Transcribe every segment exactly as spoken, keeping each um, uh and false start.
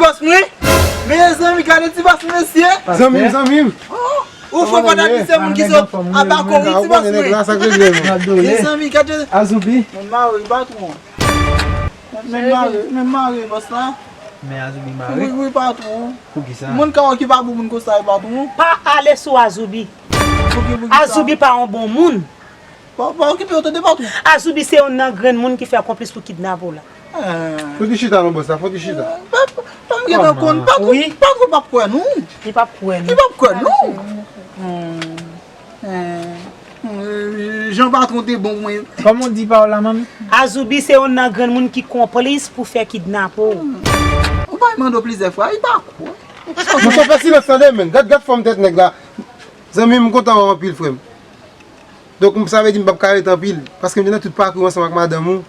Bòs mwen. Mezanmi, gade ti bòs mwen, mesye. Zanmi m, zanmi m. Ou fò pa di se moun ki sot abakori ti bòs mwen. Mezanmi, gade. Azoubi. Men mare, patwon. Men mare, men mare, bòs la. Men Azoubi mare. Wi, wi, patwon. Poukisa? Moun ka wè ki pa bon moun konsa, patwon. Pa ale sou Azoubi. Pou ki, pou ki sa? Azoubi pa yon bon moun. Pa, pa okipe yo, tande, patwon. Azoubi se youn nan grenn moun ki fè konplis pou kidnape w la. Fò w te chita non, bòs la, fò w te chita. Pa, pa, pa m gentan konn, patwon, patwon p ap kwè nou. Li p ap kwè nou. Li p ap kwè nou. Jan patwon te bon pou mwen. Kòman w di pawòl la, manmi? Azoubi se youn nan grenn moun ki konplis pou fè kidnape w. Ou pa mande w plizyè fwa, li pa kwè. Monchè, fè silans tande, menn. Gad, gad fòm tèt nèg la. Zanmi m, m kontan wè w anpil, frè m. Donk, m, sa vle di m p ap ka rete anpil, paske m te nan tout pati ansanm ak madanm ou.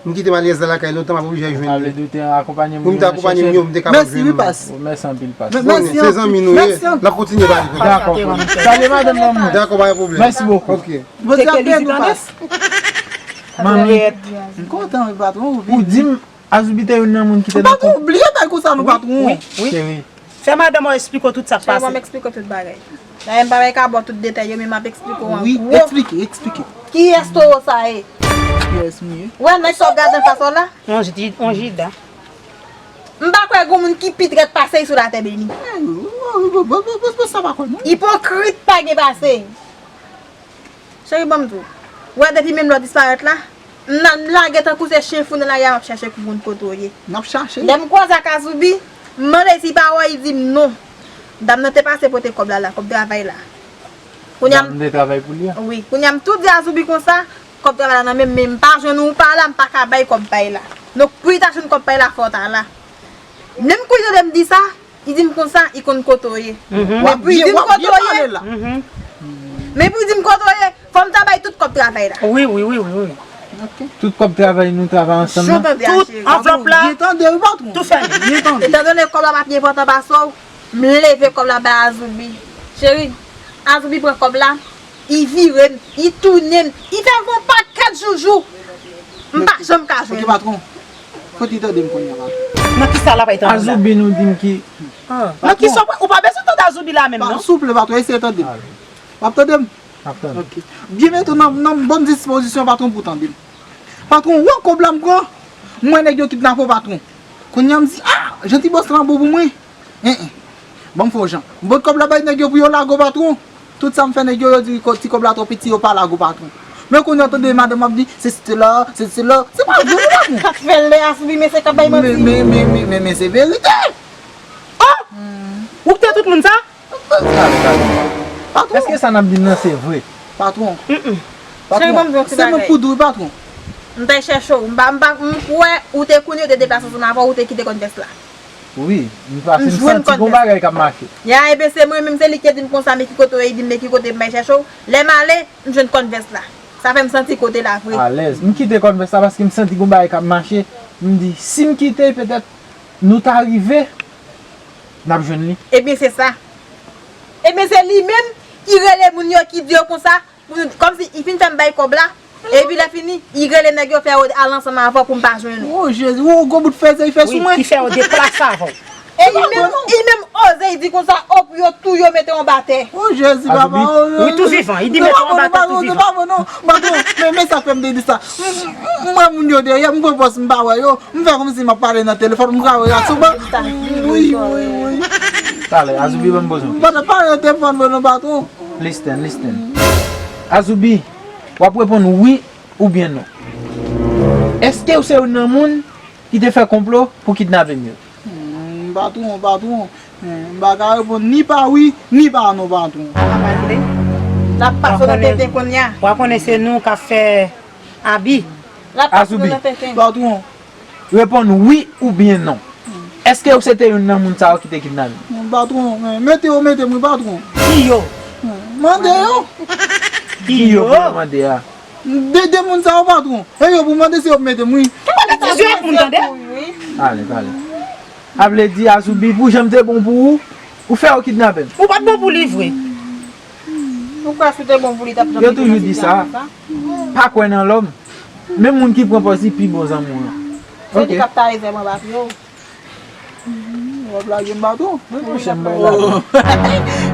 M kite malyez la lakay lontan, m ap oblije al jwenn li. Pou m te akonpanye moun yo, m te kapab jwenn ou. Mèsi anpil, pas. Mèsi anpil. Se zanmi nou ye. L ap kontinye pale konsa. Dakò. Salye madanm nan moun. Dakò, pa gen pwoblèm. Mèsi bokou. Ok. Bondye ap beni w, pas. Manmi. M kontan wi, patwon, ou vini. Ou di m Azoubi te youn nan moun ki te nan... Patwon, bliye bagay konsa non, patwon. Wi, wi. Cheri. Fè madanm ou eksplike w tout sa k pase. Cheri, ban m eksplike w tout bagay. Dayè, m pa bay ka ba w tout detay yo, men m ap eksplike w an gwo. Wi, eksplike, eksplike. Kiyès towo sa ye? Kiyès m ye? Wè, nèg sa w gade anfas w la? On ji-, on jida. M pa kwè gon moun ki pi trèt pase l sou latè beni. Sa pa kwè non. Ipokrit pa gen pase l. Cheri, ban m di w. Ou wè depi menm lè w disparèt la, m nan, m lage tankou se chen fou nan lari a, m ap chache pou konn kote w ye. N ap chache. Lè m kwaze ak Azoubi, m mande si pa wè, li di m non. Dam nan te pase pote kòb la la, kòb travay la. Kounye a m... Dam te travay pou li a? Wi. Kounye a m tou di Azoubi konsa, kòb travay la nan men m, men m pa jwenn ou pa la, m pa ka bay kòb pay la. Donk, pou li ta jwenn kòb pay la, fò w ta la. Menm kou li tande m di sa, li di m konsa, li konn kote w ye. Men pou li di m kote w ye, men pou li di m kote w ye, fò m ta bay tout kòb travay la. Wi, wi, wi, wi, wi. Tout kòb travay nou travay ansanm nan. Tout anvlòp la, tou fèmen. Etandone kòb la pa pi enpòtan pase w, m leve kòb la bay Azoubi. Cheri, Azoubi pran kòb la, li vire m, li tounen m, li fè m yon pakèt joujou. M pa janm ka jwenn li. Ok, patwon. Fòk li tande m kounye a, patwon. Nan kisa l ap tande m la? Azoubi nou di m ki... Nan kisa ou pa, ou pa bezwen tande Azoubi la menm non. Souple, patwon, eseye tande m. W ap tande m? M ap tande. Ok. Byen mete w nan, nan bòn dispozisyon, patwon, pou w tande m. Patwon, ou wè kòb la m pran? M wè nèg yo kidnape w, patwon. Kounye a m di, ah, jan ti bòs lan bon pou mwen. En, en. Ban m fè w jan. M pot kòb la bay nèg yo pou yo lage w, patwon. Tout sa m fè nèg yo, yo di ti kòb la twò piti, yo pa lage w, patwon. Men kounye a tande madanm ap di, se site la, se site la. Se pa vre non, patwon. Sa k fè l lè a sou li, men se k ap bay manti. Men, men, men, men, men, men se verite. Oh! Ou kite tout moun sa? Patwon. Èske sa n ap di m nan se vre? Patwon. Patwon. Se mwen k pou di w, patwon. M t al chèche w. M pa, m pa, m kwè ou te konnen, ou te deplase ansanm avè w, ou te kite kòn vès la. Wi, m pase, m santi gon bagay k ap mache. Ya, ebyen se mwen menm, se li ki te di m konsa, men ki kote w ye, li di m men ki kote m bay chèche w. Lè m ale, m jwenn kòn vès la. Sa fè m santi kote l a vre. Alèz. M kite kòn vès la paske m santi gon bagay k ap mache. M di, si m kite, petèt nou ta rive, n ap jwenn li. Ebyen, se sa. Ebyen, se li menm ki rele moun yo, ki di yo konsa, pou, kòmsi li fin fè m bay kòb la, epi lè fini, li rele nèg yo fè yo al ansanm avè w pou m pa jwenn ou. O Jezi, o gwo bout fèzè li fè sou mwen. Wi, ki fè yo deplase avè w. E li menm, li menm oze, li di konsa, o pou yo touye w, mete w anba tè. O Jezi, papa, o Jezi. Wi, tou vivan, li di mete w anba tè tou vivan. Non, non, non, non, non, non, men, men sa k fè m te di sa. M, m, m wè moun yo dèyè, m pran pòz m pa wè yo. M fè kòmsi m ap pale nan telefòn, m ka wè y ap sou ban. Wi, wi, wi. Talè, Azoubi, ban m poze yon kesyon. M pa t ap pale nan telefòn, mwen non, patwon. Listen, listen. Azoubi, w ap reponn wi oubyen non. Èske w se youn nan moun ki te fè konplo pou kidnape m yo? Hmm, patwon, patwon. Hmm, m pa ka reponn ni pa wi, ni pa non, patwon. L ap pase w nan tenten kounye a. W a konnen se nou k ap fè abi. L ap pase w nan tenten. Patwon. Reponn wi oubyen non. Èske w se te youn nan moun sa yo ki te kidnape? Non, patwon, men mete yo, mete m wi, patwon. Ki yo? Mande yo. Ki yo pou yo mande a? De, de moun sa yo, patwon. E yo pou mande, se yo pou mete m wi. Ou pa mete dizwit moun, tande? Ale, ale. A vle di, Azoubi, pou jan m te bon pou ou, ou fè yo kidnape m. Ou pa t bon pou li vre. Ou kwè si w te bon pou li, t ap janm kidnape w konsa? Yo toujou di sa. Pa kwè nan lòm. Menm moun ki pran pòz li pi bon zanmi w lan. Se li k ap ta rezèv anba pye w. W ap lage m, patwon? Wi, monchè, m bay la.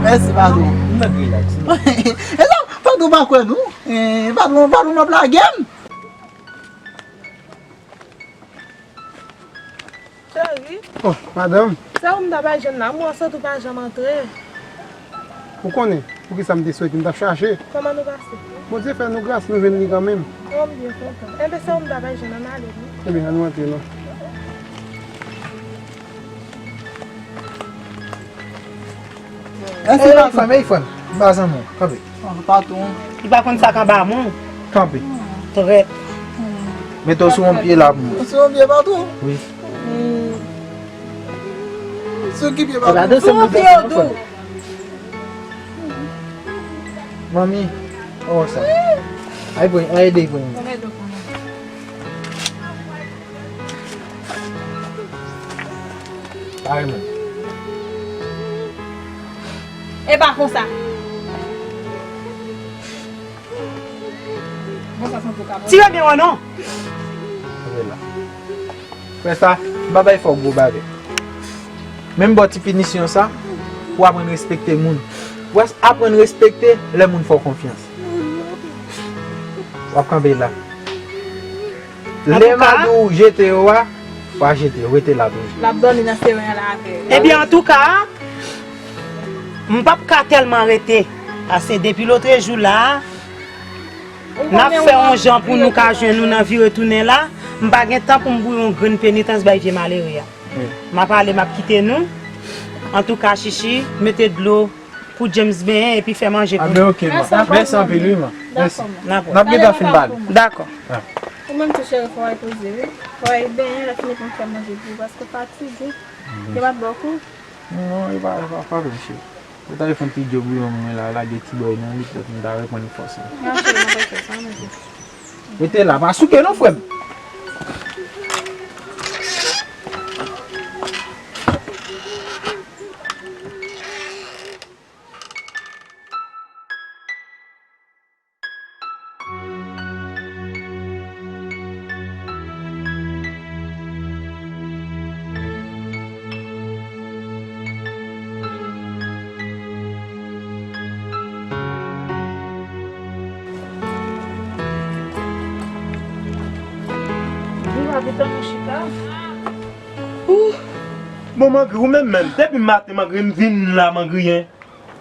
Mèsi, patwon. M mèt rilaks, non. E sa, patwon pa kwè nou. E, patwon, patwon ap lage m. Cheri. Oh, madanm. Se ou m ta bay jwenn la, m wè w sot ou pa janm antre. Ou konnen poukisa m te soti, m t ap chache. Kòman nou pase? Bondye fè nou gras, nou jwenn li kanmenm. Oh, m byen kontan. Enben, se ou m ta bay jwenn, ann ale, wi. Enben, ann nou antre, non. Mèsi, patwon. Ey, fanm, ey, frè m. M pa zanmi w. Kanpe. Oh, patwon. Li pa konn sa k anba men w. Kanpe. Trèt. Mete w sou yon pye la pou mwen. Sou yon pye, patwon? Wi. Sou ki pye, patwon? Sou yon pye, ou dou. Manmi, oh, sa. Ay, pran, ay, ede, pran. Ay, men. E pa konsa. Tire byen wè non. Fè sa, m pa bay fè w gwo bagay. Menm bò ti pinisyon sa, pou aprann respekte moun. Pou aprann respekte lè moun fè w konfyans. W ap kanpe la. Lè m a di w jete yo a, w a jete yo, rete la toujou. L ap dòmi nan seren an la avè l. Ebyen, antouka, m p ap ka tèlman rete. Paske depi lotrejou la, n ap fè yon jan pou nou ka jwenn nou nan vire tounen la. M pa gen tan pou m bouyi yon grenn penitans bay vye malere a. M ap ale, m ap kite nou. Antouka, Chichi, mete dlo pou James benyen epi fè manje pou li. A ben, oke, man. Mèsi anpil, wi, man. Mèsi. N ap gentan fin pale. Dakò. Ou menm tou, cheri, fò w al poze, wi. Fò w al benyen, lè fini pou m fè manje pou ou, paske w fatige. Yo pa t ba w kou? Non, e pa, e pa, pa vre, cheri. Ou ta fè yon ti djòb bouyon mwen la, lage ti bòy nan li, petèt m ta reprann fòs mwen. Non, cheri, mwen pa fè sa, mwen di. Rete la, pa souke non, frè m. Bon, Mangri, ou menm menm, depi maten, Mangri, m vin la, Mangriyen.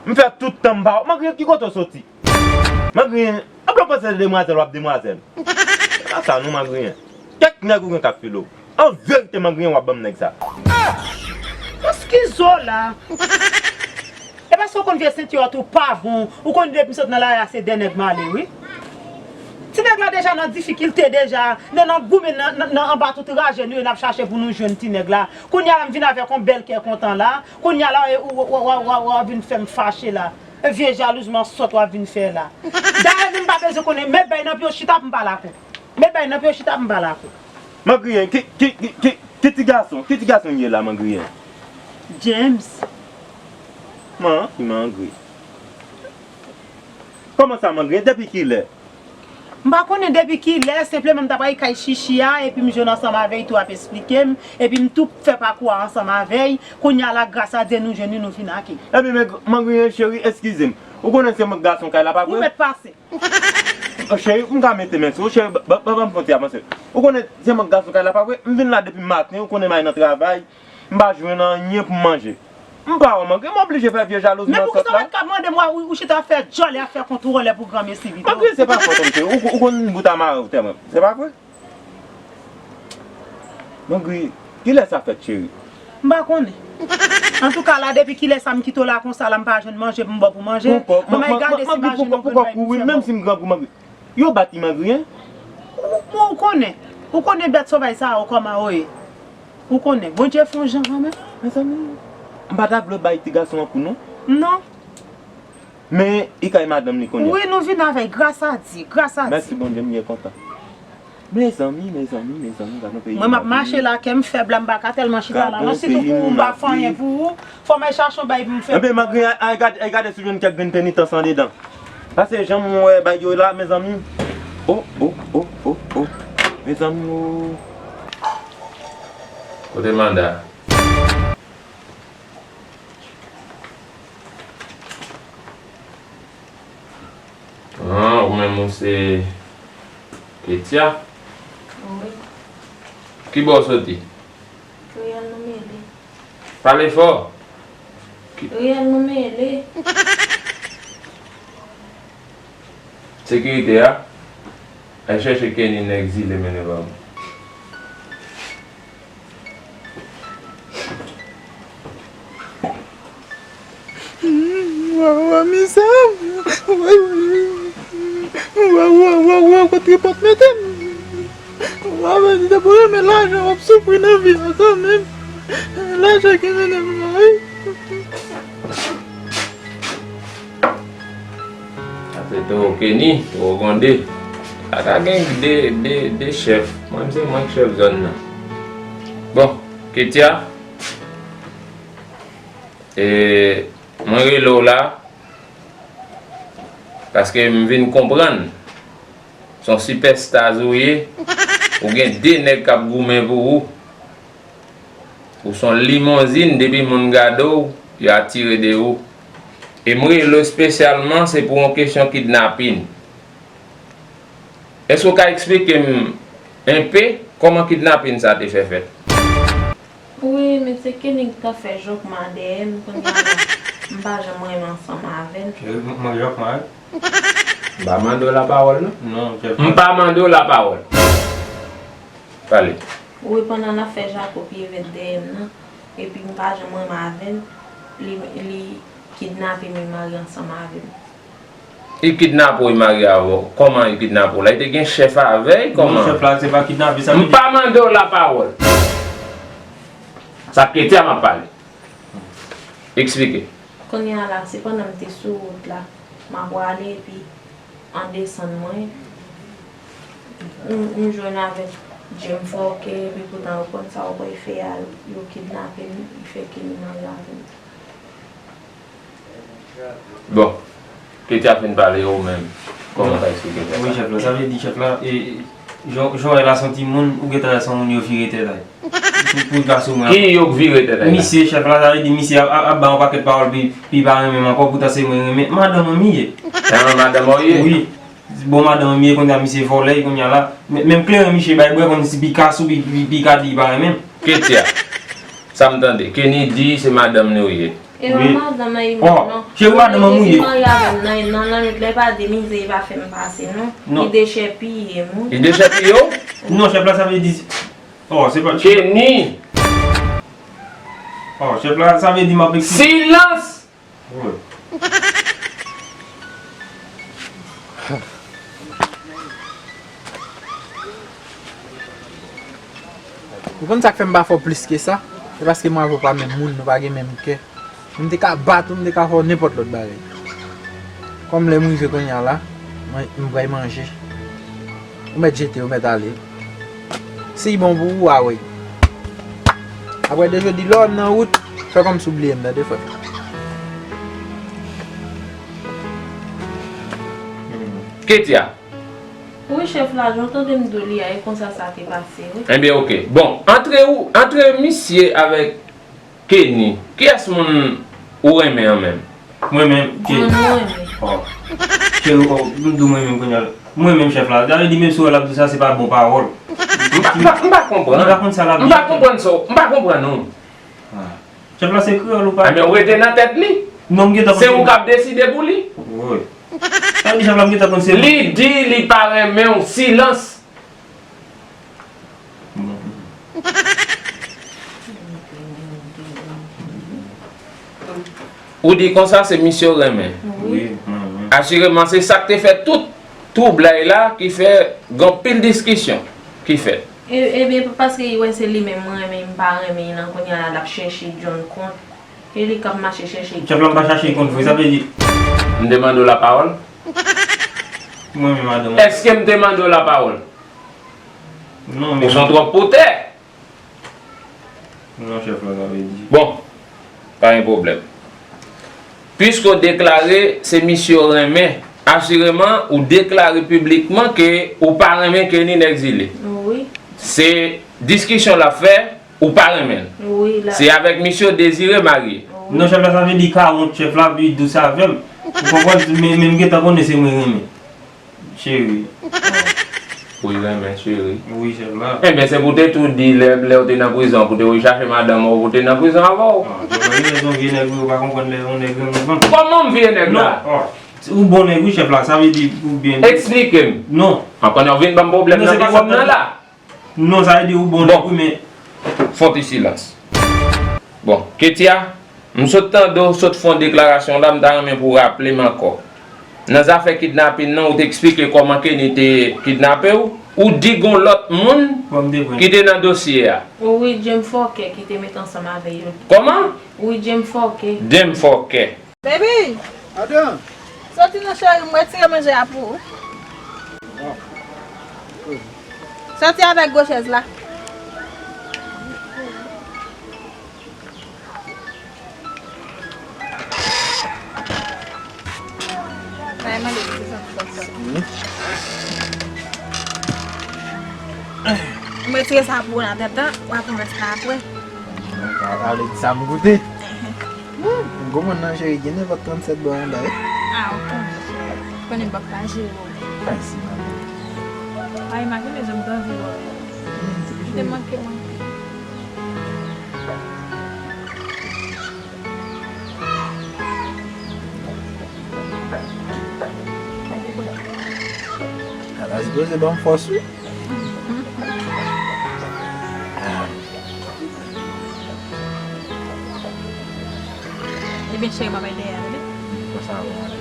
M fè tout tan m pa wè w. Mangriyen, ki kote w soti? Mangriyen, anpil w panse se demwazèl w ap demwazèl. Se pa sa non, Mangriyen. Kèk nèg ou gen k ap file w. An verite, Mangriyen, w ap ban m nèg sa. Eskize w la. E paske w konn vye senti w tou pa bon. Ou konn depi m sot nan lari a se de nèg m ale, wi. Ti nèg la deja nan difikilte deja. Nan, nan goumen nan, nan, nan anba tout raje nou ye, n ap chache pou nou jwenn ti nèg la. Kounye a la m vin avèk yon bèl kè kontan la. Kounye a la, w, w, w ap vin fè m fache la. Vye jalouz mansot w ap vin fè la. Dayè, menm pa bezwen konnen, met bay nan pye w chita pou m pale ak ou. Met bay nan pye w chita pou m pale ak ou. Mangriyen, ki, ki, ki, ki, ki ti gason, ki ti gason ye la, Mangriyen? James. Man, ki Mangri. Kòman sa, Mangriyen? Depi kilè? M pa konnen depi kilè, senpleman m t ap al kay Chichi a, epi m jwenn ansanm avè l tou ap esplike m, epi m tou fè pakou a ansanm avè l. Kounye a la, gras a Dye, nou jwenn li, nou vin ak li. Epi, men, Mangriyen cheri, eskize m. Ou konnen se mwen k gason kay la, pa vre? Ou mèt pase. Oh, cheri, m ka mete men sou ou, cheri, ba, ba, ban m fè yon ti avanse. Ou konnen se mwen k gason kay la, pa vre? M vin la depi maten, ou konnen m al nan travay. M pa jwenn anyen pou m manje. M pa wè Mangri, m oblije fè vye jalouz mansot la. Men poukisa w pa t ka mande m, ou, ou chita fè djòlè ap fè kontwòlè pou granmesi pito? Mangri, se pa fòt ou, cheri. Ou, ou konn bout a mare w tèlman. Se pa vre? Mangri, kilè sa fèt, cheri? M pa konnen. Antouka la, depi kilè sa m kite w la konsa la, m pa jwenn manje pou m ba w pou manje. Bon, m al gade si m pa jwenn yon grenn bay pou m fè ba w. Menm si m grangou, Mangri. Yo bat li, Mangriyen? Ou, ou, ou konnen. Ou konnen bèt sovaj sa yo kòman yo ye. Ou konnen. Bondye fè yon jan kanmenm. Mezanmi, m pa ta vle bay ti gason an kou non. Non. Men, li kay madanm li kounye a. Wi, nou vin avè l, gras a Dye, gras a Dye. Mèsi Bondye, m byen kontan. Mezanmi, mezanmi, mezanmi, gad yon peyi. Mwen, m ap mache la, kè m fèb la, m pa ka tèlman chita la. Mwen, sitou pou ou, m pa fè anyen pou ou. Fò m al chache yon bay pou m fè. Enben, Mangri, al, al gade, al gade si w jwenn kèk grenn penitans andedan. Paske jan m wè bagay yo la, mezanmi. Oh, oh, oh, oh, oh. Mezanmi, oh. Kote Manda? Ou menm ou se Ketia? Wi. Ki bò w soti? Kreyòl nou mele. Pale fò. Ki- Kreyòl nou mele. Sekirite a, al chèche Kenny nèg zile mennen ban mwen. Wa, wa, mizè. Wa, wa, wa, wa, wa, kote pòt mete m. Wa, men, li te pou renmen lajan, w ap soufri nan vi a kanmenm. Lajan ki mennen m la, wi. Sa se Toro Kenny, Toro Gwonde. Pa ka gen de, de, de chèf. Mwen, se mwen k chèf zòn nan. Bon, Ketia, e, mwen rele w la, paske m vin konprann. Se yon sipèstaz ou ye. Ou gen de nèg k ap goumen pou ou. Ou se yon limonzin, depi moun gade w, yo atire de ou. E m rele w espesyalman, se pou yon kesyon kidnapin. Èske w ka eksplike m enpe kòman kidnapin sa te fè fèt? Wi, men se Kenny ki t ap fè jòkma dèyè m, kounye a la, m pa janm renmen ansanm avè l. Cheri, m, mwen jòkma, wi. M pa mande w lapawòl, non. Non, chèf. M pa mande w lapawòl. Pale. Wi, pandan l ap fè jako pyevèt dèyè m nan, epi m pa janm renmen avè l, li, li kidnape m, li marye ansanm avè m. Li kidnape w, li marye avè w. Kòman li kidnape w la? Li te gen chèf avè l? Non, kòman? Chèf la, se pa kidnape, sa vle di. M pa mande w lapawòl. Sa Ketia m ap pale. Eksplike. Kounye a la, se pandan m te sou wout la, m ap prale, epi an desann mwen, m, m jwenn avèk Jim Fòkè, epi poutan yo konn sa yo pral fè a, yo kidnape m, li fè Kenny marye avè m. Bon, Ketia fin pale, ou menm, kòman w ka eksplike sa? Wi, chèf la, sa vle di, chèf la, e, jan, jan w wè la, se yon timoun, ou gentan wè se yon moun yo vire tèt la. Pou, pou l ka sou mwen. Ki yo k vire tèt la? Misye, chèf la, sa vle di misye ap, ap, ap ba yon pakèt pawòl, pi, pi pa renmen m ankò, poutan se mwen renmen. Madanm mwen m ye. Se yon madanm ou ye? Wi. Bon, madanm mwen m ye, kounye a misye vòlè, kounye a la. Men, menm kleren misye bay bwè, konn si pi ka sou, pi, pi, pi ka di li pa renmen m. Ketia, sa m tande, Kenny di se madanm li ou ye. E pa madanm nan, e non. Cheri, madanm mwen m ye. Li marye avè m nan, nan lannwit la, e pa de mizè li pa fè m pase, non. Non. Li dechèpiye m, wi. Li dechèpiye w? Non, chèf la, sa vle di. Oh, se pa Kenny. Oh, chèf la, sa vle di m ap eksplike. Silans! Wi. Ou konn sa k fè m pa fè w plis ke sa? Se paske mwen avè w pa menm moun, nou pa gen menm kè. M te ka bat ou, m te ka fè w nenpòt lòt bagay. Kòm lè m rive kounye a la, mwen, m pral manje. Ou mèt jete, ou mèt ale. Si l bon pou ou, a wi. Apre de jodi, lè w nan wout, fè kòmsi w bliye m, tande, frè. Ketia. Wi, chèf la, jan w tande m di w li a, e konsa sa te pase, wi. Ebyen, oke. Bon, antre ou, antre misye avèk Kenny, kiyès moun ou renmen an menm? Mwen menm, Kenny. Mwen, mwen renmen. Oh. Cheri, oh, m di w mwen menm kounye a. Mwen menm, chèf la. Sa vle di menm si w wè l ap di sa, se pa bon pawòl. M pa, m pa, m pa konprann. Li pa konn sa l ap di. M pa konprann sa, m pa konprann ou. Ah. Chèf la, se kreyòl ou pa? Ebyen, ou rete nan tèt li. Non, m gentan konn se ou k ap deside pou li. Wi. Sa vle di chèf la, m gentan konn se li. Li di li pa renmen w, silans. Ou di konsa se misye w renmen. Wi. Asireman, se sa k te fè tout twoublay la, ki fè gen anpil diskisyon ki fèt. E, ebyen, paske li wè se li menm mwen renmen, m pa renmen nan kounye a la, l ap chèche John kont. E li k ap mache chèche. Chèf la, m pa chache kont vre, sa vle di. M te mande w lapawòl? Mwen menm, madanm. Èske m te mande w lapawòl? Non, men. Ou se yon twòp pou tè. Non, chèf la, sa vle di. Bon, pa gen pwoblèm. Piske w deklare se misye w renmen, asireman, ou deklare piblikman ke ou pa renmen Kenny nèg zile. Wi. Se diskisyon l ap fè, ou pa renmen l. Wi, la. Se avèk misye w dezire marye. Wi. Non, chèf la, sa vle di ka wont chèf la, pi dous avè m. Ou konprann, men, men m gentan konnen se mwen renmen. Cheri. Ou renmen cheri. Wi, chèf la. Enben, se pou w te tou di lè, lè w te nan prizon, pou w te rechache madanm ou, pou w te nan prizon avè w. Ah, chèf la, li rezon vye nèg, wi, ou pa konprann lè yon nèg renmen fanm. Kòman m vye nèg la? Non, oh, ou bon nèg, wi, chèf la, sa vle di ou byen. Eksplike m. Non. An konnen w vin ban m pwoblèm nan biwo m nan la. Non, sa vle di ou bon nèg, wi, men. Fòti silans. Bon, Ketia, m sot tande w sot fè yon deklarasyon la, m ta renmen pou w raple m ankò. Nan zafè kidnapin nan, ou te eksplike kòman Kenny te kidnape w, ou di gon lòt moun ki te nan dosye a. Wi, Jim Fòkè ki te met ansanm avè yo. Kòman? Wi, Jim Fòkè. Jim Fòkè. Baby! Adan! Soti non cheri, m retire manje a pou ou. Soti avèk gwo chèz la. Sa e mande pou se santi kòm sa. M retire sa pou ou nan tèt lan, w a pran rès la apre. Ale di sa m goute. M gon moun nan cheri gen nenpòt trannsèt bò anba wi. Ah, ou konnen cheri. Konnen m p ap ka jere w. Mèsi manmi. Pa imajine jan m t anvi wè w. Ou te manke mwen. Ala sipoze ban m fòs wi. Ebyen cheri, m ap bay dèyè a tande. Konsa bon ale.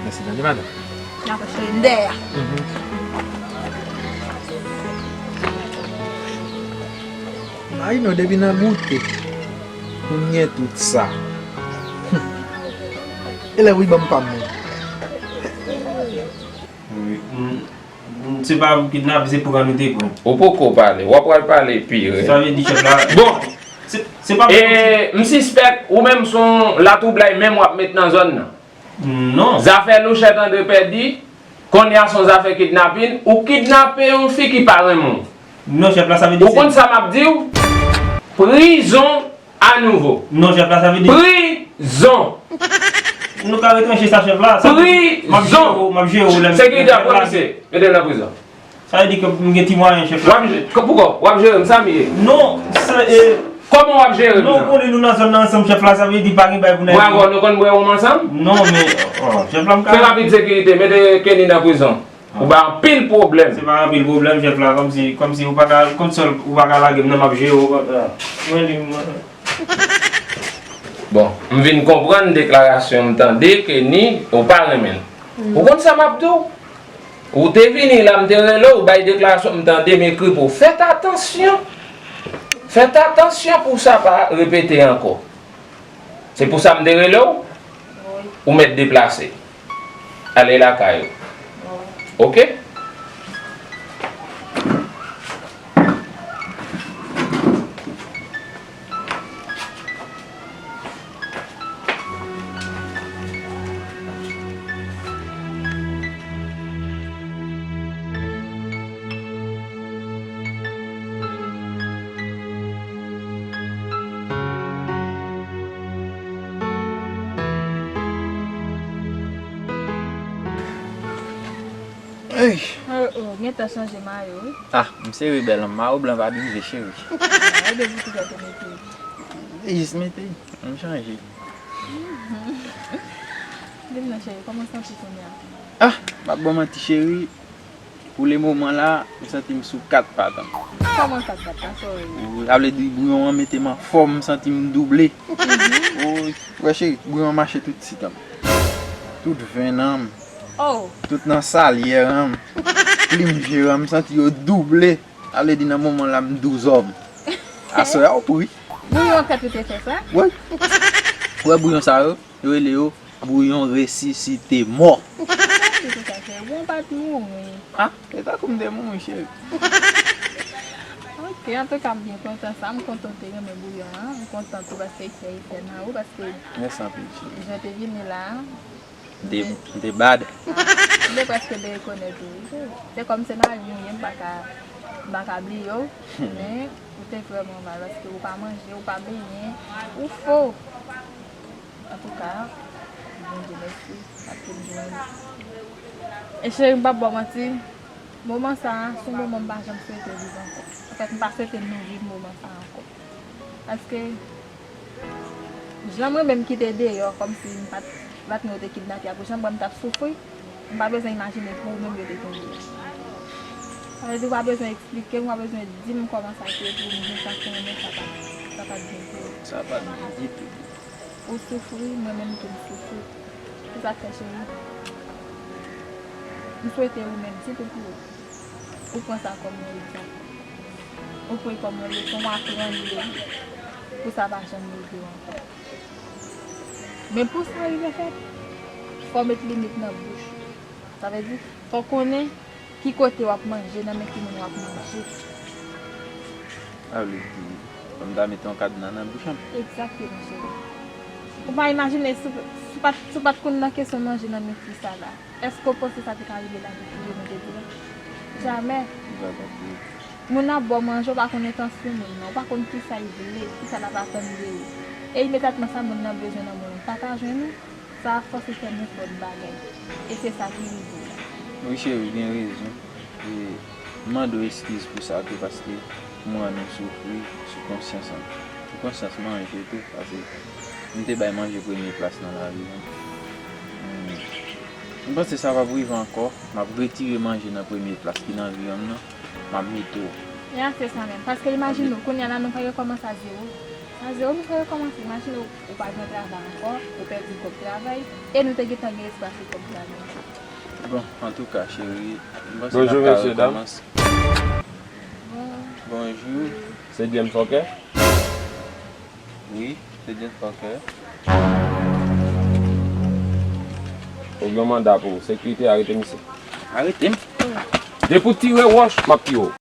Mèsi tande madanm. Dakò cheri, m dèyè a. Imajine w depi nan goute pou m gen tout sa. E lè wi ban m pa m mwen. Se pa pou kidnape, se pran nou te pran. Ou poko pale, w ap pral pale pi rèd. Sa vle di chèf la. Bon, se pa. E m sispèk ou menm se yon latwoublay menm w ap met nan zòn nan. Non. Zafè Louchèt André pèdi, kounye a se yon zafè kidnapin, ou kidnape yon fi ki pa renmen w. Non, chèf la, sa vle di. Ou konn sa m ap di w? Prizon. A nouvo. Non, chèf la, sa vle di. Prizon! Nou ka retranche sa, chèf la. Prizon! M ap jere w, m ap jere w lè m. Sekirite a pran misye, mete l nan prizon. Sa vle di ke m gen ti mwayen, chèf la. W ap jere, poukò? W ap jere m, sa m ye. Non, sa e. Kòman w ap jere m nan? Non, ou konnen nou nan zòn nan ansanm, chèf la, sa vle di pa gen bay pou n al. Bravo, nou konn bwè wonm ansanm? Non, men, oh, chèf la, m ka. Fè rapid sekirite, mete Kenny nan prizon. Ou bay anpil pwoblèm. Se pa anpil pwoblèm, chèf la, kòmsi, kòmsi ou pa ka, konsèl ou pa ka lage m nan, m ap jere w konsa. Mwen li mwen. Bon, m vin konprann deklarasyon m tande Kenny, ou pa renmen l. Ou konn sa m ap di w? Ou te vini la, m te rele w, ou bay deklarasyon m tande, m ekri pou w. Fèt atansyon. Fèt atansyon pou sa pa repete ankò. Se pou sa m te rele w? Ou mèt deplase. Ale lakay ou. Oke? Ey! Oh, oh, gentan chanje mayo, wi. Ah, m se rebèl, mayo blan pa dirive, cheri. Ah, e de boutik la te mete. Li jis mete, m chanje. Di m non, cheri, kòman w santi kounye a? Ah, m ap ba w manti, cheri. Pou le moman la, m santi m sou kat pat. Kòman kat pat la, sa w vle di? Sa vle di bouyon an mete m anfòm, m santi m double. Ou wè cheri, bouyon an mache tout tit an m. Tout venn an m. Tout nan salyè an m. Plim je an m, m santi yo double. Sa vle di nan moman la m douz òm. Aswè a w pou ri. Bouyon an fèt ou te fè sa? Wi. Ou wè bouyon sa yo? Yo rele yo bouyon resisite mò. Ou pa t mouri. Ah, e tankou m te mouri, cheri. Ok, antouka m byen kontan sa, m kontan w te renmen bouyon an, m kontan tou paske efè, efè nan ou, paske jan w te vini la a, m te, m te bad. M te prèske derekonèt ou, wi. Se kòm se mari m ou ye, m pa ka, m pa ka bliye w, men ou te vrèman mal, paske ou pa manje, ou pa benyen, ou fo. Antouka, Bondye mèsi, m ap toujou jwenn. E cheri, m p ap ba w manti, moman sa a, se yon moman m pa janm swete viv ankò. Anfèt, m pa swete nou viv moman sa a ankò. Paske, jan mwen menm ki te deyò, kòmsi m pa t, m pa t gen yo te kidnape a pou jan mwen m t ap soufri, m pa bezwen imajine pou ou menm yo te kenbe. Sa vle di, ou pa bezwen eksplike m, ou pa bezwen di m kòman sa te ye pou m jwenn sa k te renmen, sa pa, sa pa t byen pou ou. Sa pa t byen ditou. Ou soufri, mwen menm tou m soufri. Se sa k fè, cheri, m swete ou mèt di tout pou ou. Ou pran sa kòm yon egzanp. Ou pran l kòm yon leson, ou aprann li pou sa pa janm rive w ankò. Men pou sa rive fèt, fò w met limit nan bouch ou. Sa vle di, fò w konnen ki kote w ap manje, nan men ki moun w ap manje. Sa vle di, fò m ta met yon kadna nan bouch an. Egzakteman, cheri. Ou pa imajine si, si w pa t, si w pa t konn nan kesyon manje nan men fi sa la, èske w panse sa te ka rive la pou rive jodi a? Jamè. Li pa t ap rive. Moun ap ba w manje, ou pa konn entansyon moun nan, ou pa konn kisa l vle, kisa l ap atann de ou. E imedyatman sa moun nan bezwen nan men w, li pa ka jwenn ou. Sa ap fòse fè nenpòt bagay. E se sa ki rive w la. Wi, cheri, w gen rezon. E m mande w eskiz pou sa tou, paske m wè nou soufri sou konsyans an. Sou konsyans manje tou, paske m te bay manje premye plas nan lavi an. Hmm. M panse sa p ap rive ankò. M ap retire manje nan premye plas ki nan vi an nan. M ap mete w. E a se sa menm. Paske imajine w, kounye a la nou pa rekòmanse a zewo. A zewo nou pa rekòmanse. Imajine w, ou pa gen travay ankò, ou pèdi kòb travay, e nou te gentan gen espwa sou kòb travay. Bon, antouka, cheri, m panse n ap ka rekòmanse. Bonjou, mesye, dam. Bonjou. Se Jane Fokker? Wi, se Jane Fokker. Ou gen manda pou ou. Sekirite, arete misye. Arete m? Depi w tire wòch, m ap tire w.